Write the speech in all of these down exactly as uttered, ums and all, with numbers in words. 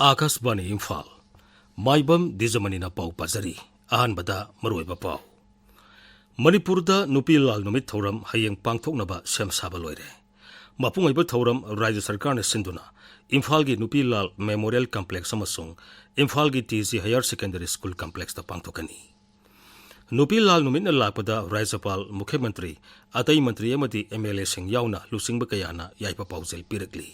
ꯑꯥꯀꯥꯁꯕꯥꯅꯤ ꯏꯝꯐꯥꯜ꯫ ꯃꯥꯏꯕꯝ ꯗꯤꯖꯃꯅꯤꯅ ꯄꯥꯎ ꯄꯥꯖꯔꯤ꯫ ꯑꯍꯥꯟꯕꯗ ꯃꯔꯨꯑꯣꯏꯕ ꯄꯥꯎ꯫ ꯃꯅꯤꯄꯨꯔꯗ ꯅꯨꯄꯤ ꯂꯥꯜ ꯅꯨꯃꯤꯠ ꯊꯧꯔꯝ ꯍꯌꯦꯡ ꯄꯥꯡꯊꯣꯛꯅꯕ ꯁꯦꯝ ꯁꯥꯕ ꯂꯣꯏꯔꯦ꯫ ꯃꯄꯨꯡ ꯑꯣꯏꯕ ꯊꯧꯔꯝ ꯔꯥꯖ꯭ꯌ ꯁꯔꯀꯥꯔꯅ ꯁꯤꯟꯗꯨꯅ ꯏꯝꯐꯥꯜꯒꯤ ꯅꯨꯄꯤ ꯂꯥꯜ ꯃꯦꯃꯣꯔꯤꯌꯦꯜ ꯀꯝꯄ꯭ꯂꯦꯛꯁ ꯑꯃꯁꯨꯡ ꯏꯝꯐꯥꯜꯒꯤ T G higher secondary school ꯀꯝꯄ꯭ꯂꯦꯛꯁꯇ ꯄꯥꯡꯊꯣꯛꯀꯅꯤ꯫ ꯅꯨꯄꯤ ꯂꯥꯜ ꯅꯨꯃꯤꯠꯅ ꯂꯥꯛꯄꯗ ꯔꯥꯖ꯭ꯌꯄꯥꯜ, ꯃꯨꯈ꯭ꯌ ꯃꯟꯇ꯭ꯔꯤ, ꯑꯇꯩ ꯃꯟꯇ꯭ꯔꯤ ꯑꯃꯗꯤ ꯑꯦꯝ ꯑꯦꯜ ꯑꯦꯁꯤꯡ ꯌꯥꯎꯅ ꯂꯨꯆꯤꯡꯕ ꯀꯌꯥꯅ ꯌꯥꯏꯐ ꯄꯥꯎꯖꯦꯜ ꯄꯤꯔꯛꯂꯤ꯫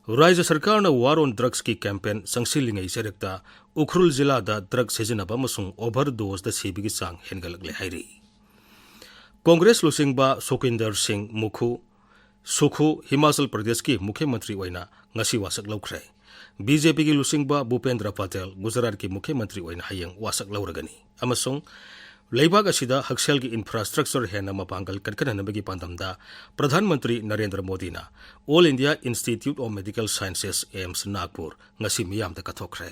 ꯔꯥꯖ꯭ꯌ ꯁꯔꯀꯥꯔꯅ ꯋꯥꯔ ꯑꯣꯟ ꯗ꯭ꯔꯒꯁꯀꯤ ꯀꯦꯝꯄꯦꯟ ꯆꯪꯁꯤꯜꯂꯤꯉꯩ ꯆꯔꯛꯇ ꯎꯈ꯭ꯔꯨꯜ ꯖꯤꯂꯥꯗ ꯗ꯭ꯔꯒ ꯁꯤꯖꯤꯟꯅꯕ ꯑꯃꯁꯨꯡ ꯑꯣꯚꯔ ꯗꯣꯁꯇ ꯁꯤꯕꯒꯤ ꯆꯥꯡ ꯍꯦꯟꯒꯠꯂꯛꯂꯦ ꯍꯥꯏꯔꯤ꯫ ꯀꯣꯡꯒ꯭ꯔꯦꯁ ꯂꯨꯆꯤꯡꯕ ꯁꯨꯈꯤꯟꯗꯔ ꯁꯤꯡ ꯃꯨꯈꯨ, ꯁꯨꯈꯨ, ꯍꯤꯃꯥꯆꯜ ꯄ꯭ꯔꯗꯦꯁꯀꯤ ꯃꯨꯈ꯭ꯌ ꯃꯟꯇ꯭ꯔꯤ ꯑꯣꯏꯅ ꯉꯁꯤ ꯋꯥꯁꯛ ꯂꯧꯈ꯭ꯔꯦ꯫ ꯕꯤ ꯖꯦ ꯄꯤꯒꯤ ꯂꯨꯆꯤꯡꯕ ꯚꯨꯄꯦꯟꯗ꯭ꯔ ꯄꯇꯦꯜ ꯒꯨꯖꯔꯥꯠꯀꯤ ꯃꯨꯈ꯭ꯌ ꯃꯟꯇ꯭ꯔꯤ ꯑꯣꯏꯅ ꯍꯌꯦꯡ ꯋꯥꯁꯛ ꯂꯧꯔꯒꯅꯤ꯫ ꯑꯃꯁꯨꯡ ꯂꯩꯕꯥꯛ ꯑꯁꯤꯗ ꯍꯛꯁꯦꯜꯒꯤ ꯏꯟꯐ꯭ꯔꯥꯁ꯭ꯇ꯭ꯔꯛꯆꯔ ꯍꯦꯟꯅ ꯃꯄꯥꯡꯒꯜ ꯀꯟꯈꯠꯍꯟꯅꯕꯒꯤ ꯄꯥꯟꯗꯝꯗ ꯄ꯭ꯔꯙꯥꯟ ꯃꯟꯇ꯭ꯔꯤ ꯅꯔꯦꯟꯗ꯭ꯔ ꯃꯣꯗꯤꯅ All India Institute of Medical Sciences, AIMS Nagpur ꯉꯁꯤ ꯃꯤꯌꯥꯝꯗ ꯀꯠꯊꯣꯛꯈ꯭ꯔꯦ꯫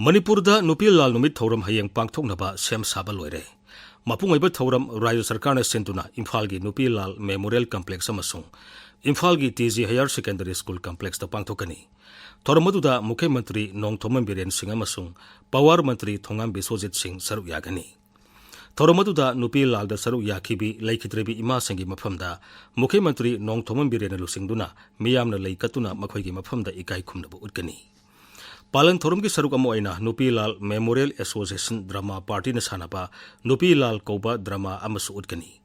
ꯃꯅꯤꯄꯨꯔꯗ ꯅꯨꯄꯤ ꯂꯥꯜ ꯅꯨꯃꯤꯠ ꯊꯧꯔꯝ ꯍꯌꯦꯡ ꯄꯥꯡꯊꯣꯛꯅꯕ ꯁꯦꯝ ꯁꯥꯕ ꯂꯣꯏꯔꯦ꯫ ꯃꯄꯨꯡ ꯑꯣꯏꯕ ꯊꯧꯔꯝ ꯔꯥꯖ꯭ꯌ ꯁꯔꯀꯥꯔꯅ ꯁꯤꯟꯗꯨꯅ ꯏꯝꯐꯥꯜꯒꯤ ꯅꯨꯄꯤ ꯂꯥꯜ ꯃꯦꯃꯣꯔꯤꯌꯦꯜ ꯀꯝꯄ꯭ꯂꯦꯛꯁ ꯑꯃꯁꯨꯡ ꯏꯝꯐꯥꯜꯒꯤ T G higher secondary school ꯀꯝꯄ꯭ꯂꯦꯛꯁꯇ ꯄꯥꯡꯊꯣꯛꯀꯅꯤ꯫ ꯊꯧꯔꯝ ꯑꯗꯨꯗ ꯃꯨꯈ꯭ꯌ ꯃꯟꯇ꯭ꯔꯤ ꯅꯣꯡꯊꯣꯝꯕꯝ ꯕꯤꯔꯦꯟ ꯁꯤꯡ ꯑꯃꯁꯨꯡ ꯄꯥꯋꯔ ꯃꯟꯇ꯭ꯔꯤ ꯊꯣꯉꯥꯝ ꯕꯤꯁ꯭ꯋꯖꯤꯠ ꯁꯤꯡ ꯁꯔꯨꯛ ꯌꯥꯒꯅꯤ꯫ ꯊꯧꯔꯝ ꯑꯗꯨꯗ ꯅꯨꯄꯤ ꯂꯥꯜꯗ ꯁꯔꯨꯛ ꯌꯥꯈꯤꯕꯤ ꯂꯩꯈꯤꯗ꯭ꯔꯕꯤ ꯏꯃꯥꯁꯤꯡꯒꯤ ꯃꯐꯝꯗ ꯃꯨꯈ꯭ꯌ ꯃꯟꯇ꯭ꯔꯤ ꯅꯣꯡꯊꯣꯝꯕꯝ ꯕꯤꯔꯦꯟꯅ ꯂꯨꯆꯤꯡꯗꯨꯅ ꯃꯤꯌꯥꯝꯅ ꯂꯩ ꯀꯠꯇꯨꯅ ꯃꯈꯣꯏꯒꯤ ꯃꯐꯝꯗ ꯏꯀꯥꯏ ꯈꯨꯝꯅꯕ ꯎꯠꯀꯅꯤ꯫ ꯄꯥꯂꯟ ꯊꯧꯔꯝꯒꯤ ꯁꯔꯨꯛ ꯑꯃ ꯑꯣꯏꯅ ꯅꯨꯄꯤ ꯂꯥꯜ ꯃꯦꯃꯣꯔꯤꯌꯦꯜ ꯑꯦꯁꯣꯁꯤꯌꯦꯁꯟ ꯗ꯭ꯔꯃꯥ ꯄꯥꯔꯇꯤꯅ ꯁꯥꯟꯅꯕ ꯅꯨꯄꯤ ꯂꯥꯜ ꯀꯧꯕ ꯗ꯭ꯔꯃꯥ ꯑꯃꯁꯨ ꯎꯠꯀꯅꯤ꯫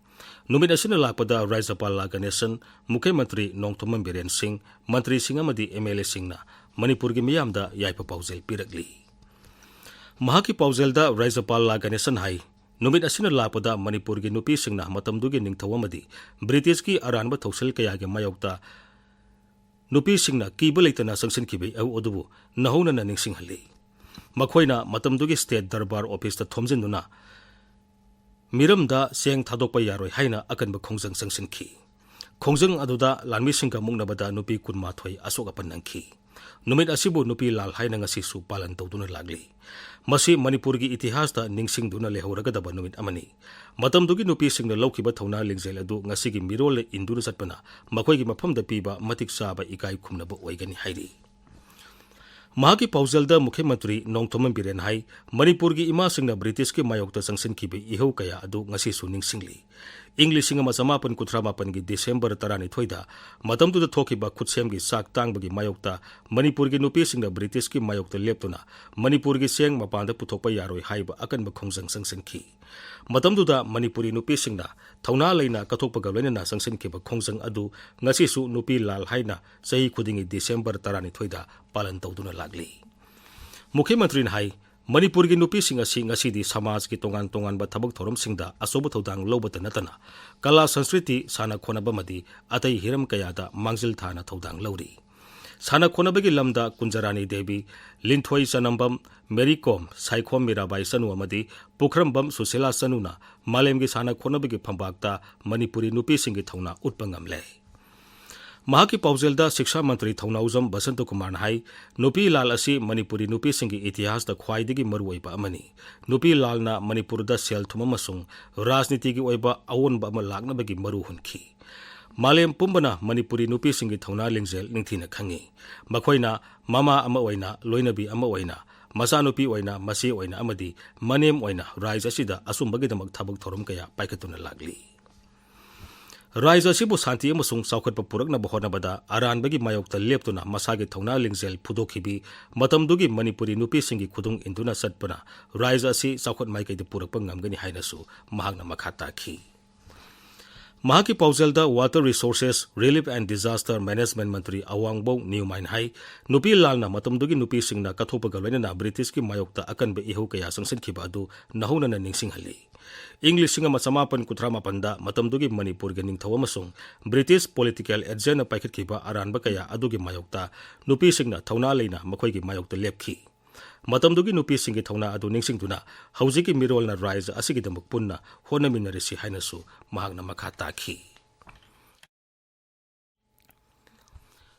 ꯅꯨꯃꯤꯠ ꯑꯁꯤꯅ ꯂꯥꯛꯄꯗ ꯔꯥꯖ꯭ꯌꯄꯥꯜ ꯂꯥ ꯒꯅꯦꯁꯟ, ꯃꯨꯈ꯭ꯌ ꯃꯟꯇ꯭ꯔꯤ ꯅꯣꯡꯊꯣꯝꯕꯝ ꯕꯤꯔꯦꯟ ꯁꯤꯡ, ꯃꯟꯇ꯭ꯔꯤꯁꯤꯡ ꯑꯃꯗꯤ ꯑꯦꯝ ꯑꯦꯜ ꯑꯦꯁꯤꯡꯅ ꯃꯅꯤꯄꯨꯔꯒꯤ ꯃꯤꯌꯥꯝꯗ ꯌꯥꯏꯐ ꯄꯥꯎꯖꯦꯜ ꯄꯤꯔꯛꯂꯤ꯫ ꯃꯍꯥꯛꯀꯤ ꯄꯥꯎꯖꯦꯜꯗ ꯔꯥꯖ꯭ꯌꯄꯥꯜ ꯂꯥ ꯒꯅꯦꯁꯟ ꯍꯥꯏ, ꯅꯨꯃꯤꯠ ꯑꯁꯤꯅ ꯂꯥꯛꯄꯗ ꯃꯅꯤꯄꯨꯔꯒꯤ ꯅꯨꯄꯤꯁꯤꯡꯅ ꯃꯇꯝꯗꯨꯒꯤ ꯅꯤꯡꯊꯧ ꯑꯃꯗꯤ ꯕ꯭ꯔꯤꯇꯤꯁꯀꯤ ꯑꯔꯥꯟꯕ ꯊꯧꯁꯤꯜ ꯀꯌꯥꯒꯤ ꯃꯥꯌꯣꯛꯇ ꯅꯨꯄꯤꯁꯤꯡꯅ ꯀꯤꯕ ꯂꯩꯇꯅ ꯆꯪꯁꯤꯟꯈꯤꯕ ꯏꯍꯧ ꯑꯗꯨꯕꯨ ꯅꯧꯍꯧꯅꯅ ꯅꯤꯡꯁꯤꯡꯍꯜꯂꯤ꯫ ꯃꯈꯣꯏꯅ ꯃꯇꯝꯗꯨꯒꯤ ꯁ꯭ꯇꯦꯠ ꯗꯔꯕꯥꯔ ꯑꯣꯐꯤꯁꯇ ꯊꯣꯝꯖꯤꯟꯗꯨꯅ ꯃꯤꯔꯝꯗ ꯆꯦꯡ ꯊꯥꯗꯣꯛꯄ ꯌꯥꯔꯣꯏ ꯍꯥꯏꯅ ꯑꯀꯟꯕ ꯈꯣꯡꯖꯪ ꯆꯪꯁꯤꯟꯈꯤ꯫ ꯈꯣꯡꯖꯪ ꯑꯗꯨꯗ ꯂꯥꯟꯃꯤꯁꯤꯡꯒ ꯃꯨꯛꯅꯕꯗ ꯅꯨꯄꯤ ꯀꯨꯟꯃꯥꯊꯣꯏ ꯑꯁꯣꯛ ꯑꯄꯟ ꯅꯪꯈꯤ꯫ ꯅꯨꯃꯤꯠ ꯑꯁꯤꯕꯨ ꯅꯨꯄꯤ ꯂꯥꯜ ꯍꯥꯏꯅ ꯉꯁꯤꯁꯨ ꯄꯥꯂꯟ ꯇꯧꯗꯨꯅ ꯂꯥꯛꯂꯤ꯫ ꯃꯁꯤ ꯃꯅꯤꯄꯨꯔꯒꯤ ꯏꯇꯤꯍꯥꯁꯇ ꯅꯤꯡꯁꯤꯡꯗꯨꯅ ꯂꯩꯍꯧꯔꯒꯗꯕ ꯅꯨꯃꯤꯠ ꯑꯃꯅꯤ꯫ ꯃꯇꯝꯗꯨꯒꯤ ꯅꯨꯄꯤꯁꯤꯡꯅ ꯂꯧꯈꯤꯕ ꯊꯧꯅꯥ ꯂꯤꯡꯖꯦꯜ ꯑꯗꯨ ꯉꯁꯤꯒꯤ ꯃꯤꯔꯣꯜꯅ ꯏꯟꯗꯨꯅ ꯆꯠꯄꯅ ꯃꯈꯣꯏꯒꯤ ꯃꯐꯝꯗ ꯄꯤꯕ ꯃꯇꯤꯛ ꯆꯥꯕ ꯏꯀꯥꯏ ꯈꯨꯝꯅꯕ ꯑꯣꯏꯒꯅꯤ ꯍꯥꯏꯔꯤ꯫ ꯃꯍꯥꯛꯀꯤ ꯄꯥꯎꯖꯦꯜꯗ ꯃꯨꯈ꯭ꯌ ꯃꯟꯇ꯭ꯔꯤ ꯅꯣꯡꯊꯣꯝꯕꯝ ꯕꯤꯔꯦꯟ ꯍꯥꯏ, ꯃꯅꯤꯄꯨꯔꯒꯤ ꯏꯃꯥꯁꯤꯡꯅ ꯕ꯭ꯔꯤꯇꯤꯁꯀꯤ ꯃꯥꯌꯣꯛꯇ ꯆꯪꯁꯤꯟꯈꯤꯕ ꯏꯍꯧ ꯀꯌꯥ ꯑꯗꯨ ꯉꯁꯤꯁꯨ ꯅꯤꯡꯁꯤꯡꯂꯤ꯫ ꯏꯪ ꯂꯤꯁꯤꯡ ꯑꯃ ꯆꯃꯥꯄꯟ ꯀꯨꯟꯊ꯭ꯔꯥ ꯃꯥꯄꯟꯒꯤ ꯗꯤꯁꯦꯝꯕꯔ ꯇꯔꯥꯅꯤꯊꯣꯏꯗ ꯃꯇꯝꯗꯨꯗ ꯊꯣꯛꯈꯤꯕ ꯈꯨꯠꯁꯦꯝꯒꯤ ꯆꯥꯛ ꯇꯥꯡꯕꯒꯤ ꯃꯥꯌꯣꯛꯇ ꯃꯅꯤꯄꯨꯔꯒꯤ ꯅꯨꯄꯤꯁꯤꯡꯅ ꯕ꯭ꯔꯤꯇꯤꯁꯀꯤ ꯃꯥꯌꯣꯛꯇ ꯂꯦꯞꯇꯨꯅ ꯃꯅꯤꯄꯨꯔꯒꯤ ꯆꯦꯡ ꯃꯄꯥꯟꯗ ꯄꯨꯊꯣꯛꯄ ꯌꯥꯔꯣꯏ ꯍꯥꯏꯕ ꯑꯀꯟꯕ ꯈꯣꯡꯖꯪ ꯆꯪꯁꯤꯟꯈꯤ꯫ ꯃꯇꯝꯗꯨꯗ ꯃꯅꯤꯄꯨꯔꯤ ꯅꯨꯄꯤꯁꯤꯡꯅ ꯊꯧꯅꯥ ꯂꯩꯅ ꯀꯠꯊꯣꯛꯄꯒ ꯂꯣꯏꯅꯅ ꯆꯪꯁꯤꯟꯈꯤꯕ ꯈꯣꯡꯖꯪ ꯑꯗꯨ ꯉꯁꯤꯁꯨ ꯅꯨꯄꯤ ꯂꯥꯜ ꯍꯥꯏꯅ ꯆꯍꯤ ꯈꯨꯗꯤꯡꯒꯤ ꯗꯤꯁꯦꯝꯕꯔ ꯇꯔꯥꯅꯤꯊꯣꯏꯗ ꯄꯥꯂꯟ ꯇꯧꯗꯨꯅ ꯂꯥꯛꯂꯤ꯫ ꯃꯨꯈ꯭ꯌ ꯃꯟꯇ꯭ꯔꯤꯅ ꯍꯥꯏ, ꯃꯅꯤꯄꯨꯔꯒꯤ ꯅꯨꯄꯤꯁꯤꯡ ꯑꯁꯤ ꯉꯁꯤꯗꯤ ꯁꯃꯥꯖꯀꯤ ꯇꯣꯉꯥꯟ ꯇꯣꯉꯥꯟꯕ ꯊꯕꯛ ꯊꯧꯔꯝꯁꯤꯡꯗ ꯑꯆꯧꯕ ꯊꯧꯗꯥꯡ ꯂꯧꯕꯇ ꯅꯠꯇꯅ ꯀꯂꯥ, ꯁꯪꯁꯀ꯭ꯔꯤꯇꯤ, ꯁꯥꯟꯅ ꯈꯣꯠꯅꯕ ꯑꯃꯗꯤ ꯑꯇꯩ ꯍꯤꯔꯝ ꯀꯌꯥꯗ ꯃꯥꯡꯖꯤꯜ ꯊꯥꯅ ꯊꯧꯗꯥꯡ ꯂꯧꯔꯤ꯫ ꯁꯥꯟꯅ ꯈꯣꯠꯅꯕꯒꯤ ꯂꯝꯗ ꯀꯨꯟꯖꯔꯥꯅꯤ ꯗꯦꯕꯤ, ꯂꯤꯟꯊꯣꯏ ꯆꯅꯝꯕꯝ, ꯃꯦꯔꯤ ꯀꯣꯝ, ꯁꯥꯏꯈꯣꯝ ꯃꯤꯔꯥꯕꯥꯏ ꯆꯅꯨ ꯑꯃꯗꯤ ꯄꯨꯈ꯭ꯔꯝꯕꯝ ꯁꯨꯁꯤꯂꯥ ꯆꯅꯨꯅ ꯃꯥꯂꯦꯝꯒꯤ ꯁꯥꯟꯅ ꯈꯣꯠꯅꯕꯒꯤ ꯐꯝꯄꯥꯛꯇ ꯃꯅꯤꯄꯨꯔꯤ ꯅꯨꯄꯤꯁꯤꯡꯒꯤ ꯊꯧꯅꯥ ꯎꯠꯄ ꯉꯝꯂꯦ꯫ ꯃꯍꯥꯛꯀꯤ ꯄꯥꯎꯖꯦꯜꯗ ꯁꯤꯛꯁꯥ ꯃꯟꯇ꯭ꯔꯤ ꯊꯧꯅꯥꯎꯖꯝ ꯕꯁꯟꯇ ꯀꯨꯃꯥꯔꯅ ꯍꯥꯏ, ꯅꯨꯄꯤ ꯂꯥꯜ ꯑꯁꯤ ꯃꯅꯤꯄꯨꯔꯤ ꯅꯨꯄꯤꯁꯤꯡꯒꯤ ꯏꯇꯤꯍꯥꯁꯇ ꯈ꯭ꯋꯥꯏꯗꯒꯤ ꯃꯔꯨꯑꯣꯏꯕ ꯑꯃꯅꯤ꯫ ꯅꯨꯄꯤ ꯂꯥꯜꯅ ꯃꯅꯤꯄꯨꯔꯗ ꯁꯦꯜ ꯊꯨꯝ ꯑꯃꯁꯨꯡ ꯔꯥꯖꯅꯤꯇꯤꯒꯤ ꯑꯣꯏꯕ ꯑꯑꯣꯟꯕ ꯑꯃ ꯂꯥꯛꯅꯕꯒꯤ ꯃꯔꯨ ꯍꯨꯟꯈꯤ꯫ ꯃꯥꯂꯦꯝ ꯄꯨꯝꯕꯅ ꯃꯅꯤꯄꯨꯔꯤ ꯅꯨꯄꯤꯁꯤꯡꯒꯤ ꯊꯧꯅꯥ ꯂꯤꯡꯖꯦꯜ ꯅꯤꯡꯊꯤꯅ ꯈꯪꯏ꯫ ꯃꯈꯣꯏꯅ ꯃꯃꯥ ꯑꯃ ꯑꯣꯏꯅ, ꯂꯣꯏꯅꯕꯤ ꯑꯃ ꯑꯣꯏꯅ, ꯃꯆꯥꯅꯨꯄꯤ ꯑꯣꯏꯅ, ꯃꯆꯦ ꯑꯣꯏꯅ ꯑꯃꯗꯤ ꯃꯅꯦꯝ ꯑꯣꯏꯅ ꯔꯥꯏꯖ ꯑꯁꯤꯗ ꯑꯆꯨꯝꯕꯒꯤꯗꯃꯛ ꯊꯕꯛ ꯊꯧꯔꯝ ꯀꯌꯥ ꯄꯥꯏꯈꯠꯇꯨꯅ ꯂꯥꯛꯂꯤ꯫ ꯔꯥꯏꯖ ꯑꯁꯤꯕꯨ ꯁꯥꯟꯇꯤ ꯑꯃꯁꯨꯡ ꯆꯥꯎꯈꯠꯄ ꯄꯨꯔꯛꯅꯕ ꯍꯣꯠꯅꯕꯗ ꯑꯔꯥꯟꯕꯒꯤ ꯃꯥꯌꯣꯛꯇ ꯂꯦꯞꯇꯨꯅ ꯃꯁꯥꯒꯤ ꯊꯧꯅꯥ ꯂꯤꯡꯖꯦꯜ ꯐꯨꯗꯣꯛꯈꯤꯕꯤ ꯃꯇꯝꯗꯨꯒꯤ ꯃꯅꯤꯄꯨꯔꯤ ꯅꯨꯄꯤꯁꯤꯡꯒꯤ ꯈꯨꯗꯨꯡ ꯏꯟꯗꯨꯅ ꯆꯠꯄꯅ ꯔꯥꯏꯖ ꯑꯁꯤ ꯆꯥꯎꯈꯠ ꯃꯥꯏꯀꯩꯗ ꯄꯨꯔꯛꯄ ꯉꯝꯒꯅꯤ ꯍꯥꯏꯅꯁꯨ ꯃꯍꯥꯛꯅ ꯃꯈꯥ ꯇꯥꯈꯤ꯫ ꯃꯍꯥꯛꯀꯤ ꯄꯥꯎꯖꯦꯜꯗ Water Resources, Relief and Disaster Management ꯃꯟꯇ꯭ꯔꯤ ꯑꯋꯥꯡꯕꯧ ꯅ꯭ꯌꯨꯃꯥꯏꯟ ꯍꯥꯏ, ꯅꯨꯄꯤ ꯂꯥꯜꯅ ꯃꯇꯝꯗꯨꯒꯤ ꯅꯨꯄꯤꯁꯤꯡꯅ ꯀꯠꯊꯣꯛꯄꯒ ꯂꯣꯏꯅꯅ ꯕ꯭ꯔꯤꯇꯤꯁꯀꯤ ꯃꯥꯌꯣꯛꯇ ꯑꯀꯟꯕ ꯏꯍꯧ ꯀꯌꯥ ꯆꯪꯁꯤꯟꯈꯤꯕ ꯑꯗꯨ ꯅꯧꯍꯧꯅꯅ ꯅꯤꯡꯁꯤꯡꯍꯜꯂꯤ꯫ ꯏꯪ ꯂꯤꯁꯤꯡ ꯑꯃ ꯆꯃꯥꯄꯟ ꯀꯨꯟꯊ꯭ꯔꯥ ꯃꯥꯄꯟꯗ ꯃꯇꯝꯗꯨꯒꯤ ꯃꯅꯤꯄꯨꯔꯒꯤ ꯅꯤꯡꯊꯧ ꯑꯃꯁꯨꯡ ꯕ꯭ꯔꯤꯇꯤꯁ ꯄꯣꯂꯤꯇꯤꯀꯦꯜ ꯑꯦꯖꯦꯟꯅ ꯄꯥꯏꯈꯠꯈꯤꯕ ꯑꯔꯥꯟꯕ ꯀꯌꯥ ꯑꯗꯨꯒꯤ ꯃꯥꯌꯣꯛꯇ ꯅꯨꯄꯤꯁꯤꯡꯅ ꯊꯧꯅꯥ ꯂꯩꯅ ꯃꯈꯣꯏꯒꯤ ꯃꯥꯌꯣꯛꯇ ꯂꯦꯞꯈꯤ꯫ ꯃꯇꯝꯗꯨꯒꯤ ꯅꯨꯄꯤꯁꯤꯡꯒꯤ ꯊꯧꯅꯥ ꯑꯗꯨ ꯅꯤꯡꯁꯤꯡꯗꯨꯅ ꯍꯧꯖꯤꯛꯀꯤ ꯃꯤꯔꯣꯜꯅ ꯔꯥꯏꯖ ꯑꯁꯤꯒꯤꯗꯃꯛ ꯄꯨꯟꯅ ꯍꯣꯠꯅꯃꯤꯟꯅꯔꯁꯤ ꯍꯥꯏꯅꯁꯨ ꯃꯍꯥꯛꯅ ꯃꯈꯥ ꯇꯥꯈꯤ꯫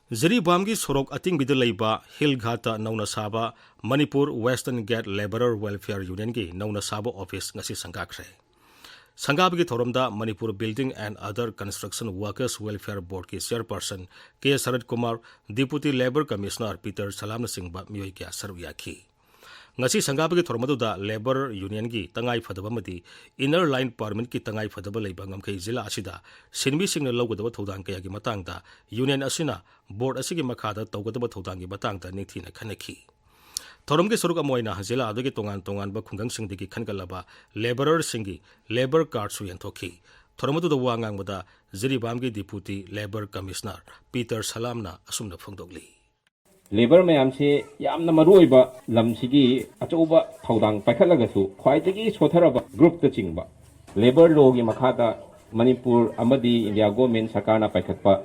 ꯖꯤꯔꯤꯕꯥꯝꯒꯤ ꯁꯣꯔꯣꯛ ꯑꯇꯤꯡꯕꯤꯗ ꯂꯩꯕ ꯍꯤꯜ ꯘꯥꯠꯇ ꯅꯧꯅ ꯁꯥꯕ Manipur Western Gate Labour Welfare Unionꯒꯤ ꯅꯧꯅ ꯁꯥꯕ ꯑꯣꯐꯤꯁ ꯉꯁꯤ ꯁꯪꯒꯥꯈ꯭ꯔꯦ꯫ ꯁꯪꯒꯥꯕꯒꯤ ꯊꯧꯔꯝꯗ Manipur Building and Other Construction Workers Welfare Boardꯀꯤ chairperson K Sarat Kumar, Deputy Labour Commissioner Peter ꯁꯂꯥꯝꯅꯆꯤꯡꯕ ꯃꯤꯑꯣꯏ ꯀꯌꯥ ꯁꯔꯨꯛ ꯌꯥꯈꯤ꯫ ꯉꯁꯤ ꯁꯪꯒꯥꯕꯒꯤ ꯊꯧꯔꯝ ꯑꯗꯨꯗ Labour Unionꯒꯤ ꯇꯉꯥꯏ ꯐꯗꯕ ꯑꯃꯗꯤ Inner Line Permitꯀꯤ ꯇꯉꯥꯏ ꯐꯗꯕ ꯂꯩꯕ ꯉꯝꯈꯩ ꯖꯤꯂꯥ ꯑꯁꯤꯗ ꯁꯤꯟꯃꯤꯁꯤꯡꯅ ꯂꯧꯒꯗꯕ ꯊꯧꯗꯥꯡ ꯀꯌꯥꯒꯤ ꯃꯇꯥꯡꯗ Union ꯑꯁꯤꯅ Board ꯑꯁꯤꯒꯤ ꯃꯈꯥꯗ ꯇꯧꯒꯗꯕ ꯊꯧꯗꯥꯡꯒꯤ ꯃꯇꯥꯡꯗ ꯅꯤꯡꯊꯤꯅ ꯈꯟꯅꯈꯤ꯫ ꯊꯧꯔꯝꯒꯤ ꯁꯔꯨꯛ ꯑꯃ ꯑꯣꯏꯅ ꯖꯤꯂꯥ ꯑꯗꯨꯒꯤ ꯇꯣꯉꯥꯟ ꯇꯣꯉꯥꯟꯕ ꯈꯨꯡꯒꯪꯁꯤꯡꯗꯒꯤ ꯈꯟꯒꯠꯂꯕ Labourꯁꯤꯡꯒꯤ Labour Cardꯁꯨ ꯌꯦꯟꯊꯣꯛꯈꯤ꯫ ꯊꯧꯔꯝ ꯑꯗꯨꯗ ꯋꯥ ꯉꯥꯡꯕꯗ ꯖꯤꯔꯤꯕꯥꯝꯒꯤ Deputy Labour Commissioner ꯄꯤꯇꯔ ꯁꯂꯥꯝꯅ ꯑꯁꯨꯝꯅ ꯐꯣꯡꯗꯣꯛꯂꯤ꯫ Labour ꯃꯌꯥꯝꯁꯤ ꯌꯥꯝꯅ ꯃꯔꯨꯑꯣꯏꯕ, ꯂꯝꯁꯤꯒꯤ ꯑꯆꯧꯕ ꯊꯧꯗꯥꯡ ꯄꯥꯏꯈꯠꯂꯒꯁꯨ ꯈ꯭ꯋꯥꯏꯗꯒꯤ ꯁꯣꯠꯊꯔꯕ groupꯇ ꯆꯤꯡꯕ꯫ Labour lawꯒꯤ ꯃꯈꯥꯗ ꯃꯅꯤꯄꯨꯔ ꯑꯃꯗꯤ India government ꯁꯔꯀꯥꯔꯅ ꯄꯥꯏꯈꯠꯄ